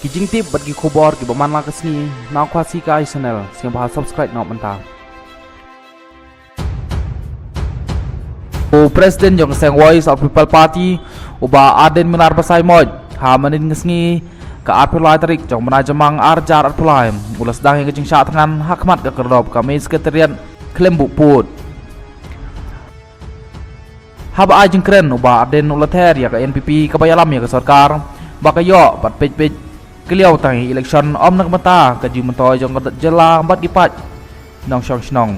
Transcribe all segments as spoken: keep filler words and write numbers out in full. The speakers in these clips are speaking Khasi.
Ki jingtip bad ki khubor kiba man la ka sngi na Khasi Kai Channel, sngewbha subscribe noh mynta. U President jong ka seng Voice of People Party, u Bah Ardent Miller Basaiawmoit, ha mynhynnin ka sngi ka arphew lai tarik jong u bnai Jymmang arhajar arphew lai, u la sdang ïa ka jingshah thngan ha khmat ka khyrdop ka Main Secretariat Khlem Buhpud. Haba ai jingkren, u Bah Ardent u la ther ïa ka N P P kaba ïalam ïa ka sorkar ba ka ïoh bad peit peit kylliaw tang ïa ka election, ym na ka bynta ka jingmyntoi jong ka jylla bad ki paid nongshong shnong.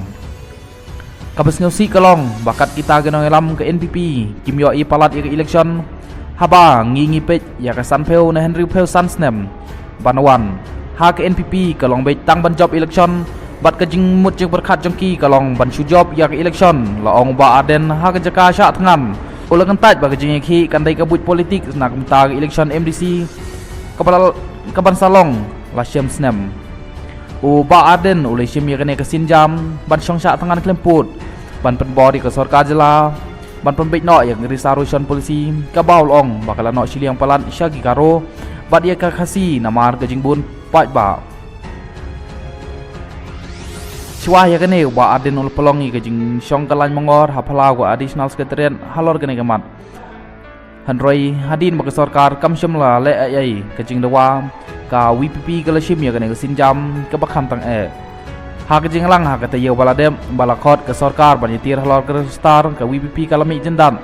Kaba sngewsih ka long ba kat kita ki nongïalam ka N P P kim ïoh ïa palat ïa ka election haba ngi ngi peit ïa ka sanphew ne hynriewphew san snem ban wan. Ha ka N P P ka long beit tang ban jop election bad ka jingmut jingpyrkhat jong ki ka long ban shu jop ïa ka election, la ong u Bah Ardent ha ka jaka shah thngan. U la kyntait ba ka jingïakhih kan dei ka buit politik na ka bynta ka election M D C kaba la, kaban sa long la shem snem. U Bah Ardent u la shim ïa kane ka sienjam ban shong shah thngan khlem pud ban pynbor ïa ka sorkar jylla ban pynbeit noh ïa ka reservation policy kaba u la ong ba ka la noh shiliang palat sha ki Garo bad ïa ka Khasi namar ka jingbun paidbah. Shuwa ïa kane u Bah Ardent u la pynlong ïa ka jingshong ka lain mongor ha phyllaw ka Additional Secretariat halor kane ka mat. Hynrei hadien ba ka sorkar kam shym la leh ei ei, ka jingdawa ka V P P ka la shim ïa kane ka sienjam kaba kham tang eh. Ha ka jingïalang ha ka taïew ba la dep ba la khot ka sorkar ban ïatir halor ka register, ka V P P ka la mih jyndat.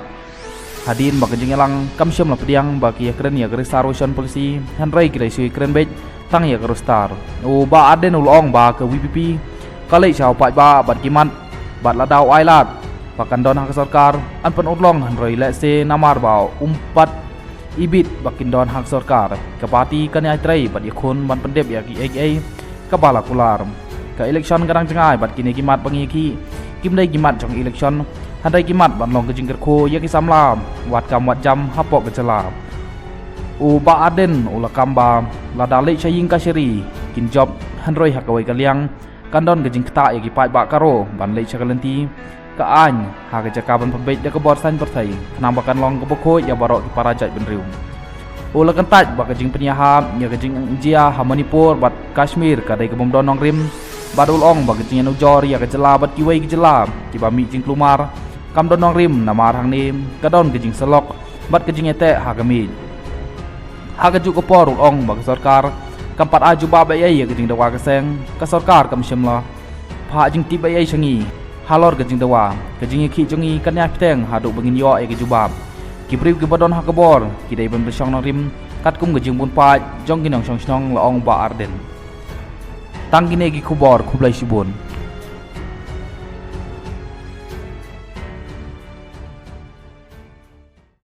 Hadien ba ka jingïalang kam shym la pdiang ba ki ïakren ïa ka reservation policy, hynrei ki la shu ïakren beit tang ïa ka register. U Bah Ardent u la ong ba ka V P P ka leit sha u paidbah bad ki mat bad lada u ai lad ba kan don ha ka sorkar, yn pynurlong, hynrei lehse namar ba um pat ibit ba kin don ha ka sorkar, ka party kan ïai trei bad ïakhun ban pyndep ïa kiei kiei kaba la kular. Ka election ka dang jngai bad kine ki mat ba ngi ïakhih kim dei ki mat jong election, hynrei ki mat ban long ka jingkyrkhu ïa ki samla wat kam wat jam hapoh ka jylla. U Bah Ardent u la kam ba lada leit sha ïing kashari kin jop, hynrei ha kawei ka liang kan don ka jingktah ïa ki paidbah Garo ban leit sha ka lynti ka aiñ ha ka jaka ban pynbeit da ka bor saiñ pyrthei, khnang ba kan long kaba khuid ïa baroh ki para jaitbynriew. U la kyntait ba ka jingpynïahap ïa ka jingjia ha Manipur bad Kashmir ka dei ka bym don nongrim bad u la ong ba ka jingïanujor ïa ka jylla bad kiwei ki jylla kiba mih jingkulmar kam don nongrim namar hangne ka don ka jingsyllok bad ka jingïateh ha ka miej. Ha kajuh ka por u la ong ba ka sorkar kam pat ai jubab ei ei ïa ka jingdawa ka seng, ka sorkar kam shym la phah jingtip ei ei sha ngi halor ka jingdawa. Ka jingïakhih jong ngi kan ïai bteng haduh ba ngin ïoh ïa ka jubab. Ki briew kiba don ha ka bor ki dei ban pynshong nongrim katkum ka jingbun paid jong ki nongshong shnong, la ong u Bah Ardent. Tang kine ki khubor, khublei shibun.